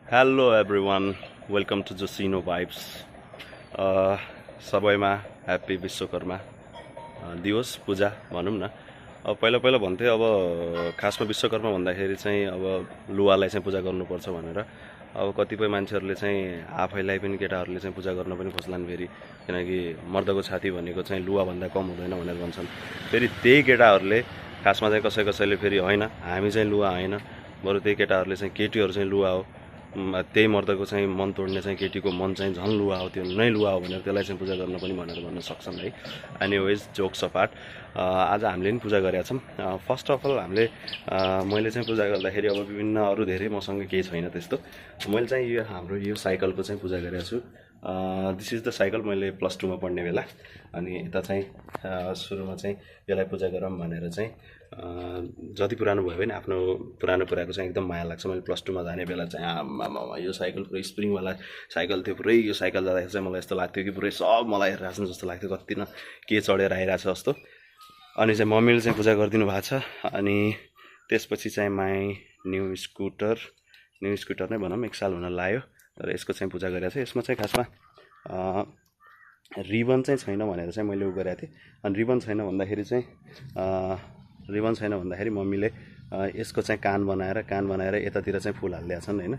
Hello everyone welcome to जोसिनो vibes. सबैमा happy Vishwakarma दिवस पूजा भनौँ न। अब पहिला पहिला भन्थे, अब खासमा विश्वकर्मा भन्दाखेरि चाहिँ अब लुवालाई चाहिँ पूजा गर्नुपर्छ भनेर। अब कतिपय मान्छेहरूले चाहिँ आफैलाई पनि केटाहरूले चाहिँ पूजा गर्न पनि खोज्लान् फेरि, किनकि मर्दको छाती भनेको चाहिँ लुवाभन्दा कम हुँदैन भनेर भन्छन्। फेरि त्यही केटाहरूले खासमा चाहिँ कसैले फेरि होइन, हामी चाहिँ लुवा होइन, बरु त्यही केटाहरूले चाहिँ केटीहरू चाहिँ लुवा हो, त्यही मर्दको चाहिँ मन तोड्ने चाहिँ केटीको मन चाहिँ झन् लुवा हो, त्यो नै लुवा हो भनेर त्यसलाई चाहिँ पूजा गर्न पनि भनेर भन्न सक्छन् है। एनिवेज जोक्स अपार्ट, आज हामीले पनि पूजा गरेका छौँ। फर्स्ट अफ अल मैले चाहिँ पूजा गर्दाखेरि अब विभिन्न अरू धेरै मसँग केही छैन त्यस्तो। मैले चाहिँ यो हाम्रो यो साइकलको चाहिँ पूजा गरेको छु। दिस इज द साइकल मैले +2 मा पढ्ने बेला, अनि यता चाहिँ सुरुमा चाहिँ यसलाई पूजा गरौँ भनेर चाहिँ जति पुरानो भयो भने आफ्नो पुरानो कुराको चाहिँ एकदम माया लाग्छ। मैले +2 मा जाने बेला चाहिँ आमामा यो साइकल पुरै स्प्रिङवाला साइकल थियो। पुरै यो साइकल जाँदाखेरि चाहिँ मलाई यस्तो लाग्थ्यो कि पुरै सब मलाई हेरिरहेको जस्तो लाग्थ्यो, कति न के चढेर आइरहेको छ जस्तो। अनि चाहिँ मम्मीले चाहिँ पूजा गरिदिनु भएको छ। अनि त्यसपछि चाहिँ माई न्यू स्कुटर नै भनौँ, 1 साल हुन लाग्यो, तर यसको चाहिँ पूजा गरेको छ। यसमा चाहिँ खासमा रिबन चाहिँ छैन भनेर चाहिँ मैले गरेको थिएँ। अनि रिबन छैन भन्दाखेरि मम्मीले यसको चाहिँ कान बनाएर यतातिर चाहिँ फुल हालिदिएका छन् होइन।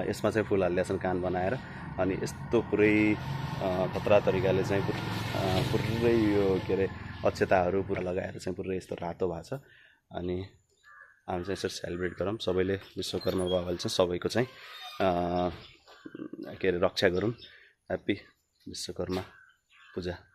यसमा चाहिँ फुल हालिदिएका छन् कान बनाएर। अनि यस्तो पुरै खतरा तरिकाले चाहिँ पुरै यो के अरे अक्षताहरू पुरा लगाएर चाहिँ पुरै यस्तो रातो भएको छ। अनि हामी चाहिँ यसरी सेलिब्रेट गरौँ, सबैले विश्वकर्मा बाबाले चाहिँ सबैको चाहिँ के अरे रक्षा गरौँ। ह्याप्पी विश्वकर्मा पूजा।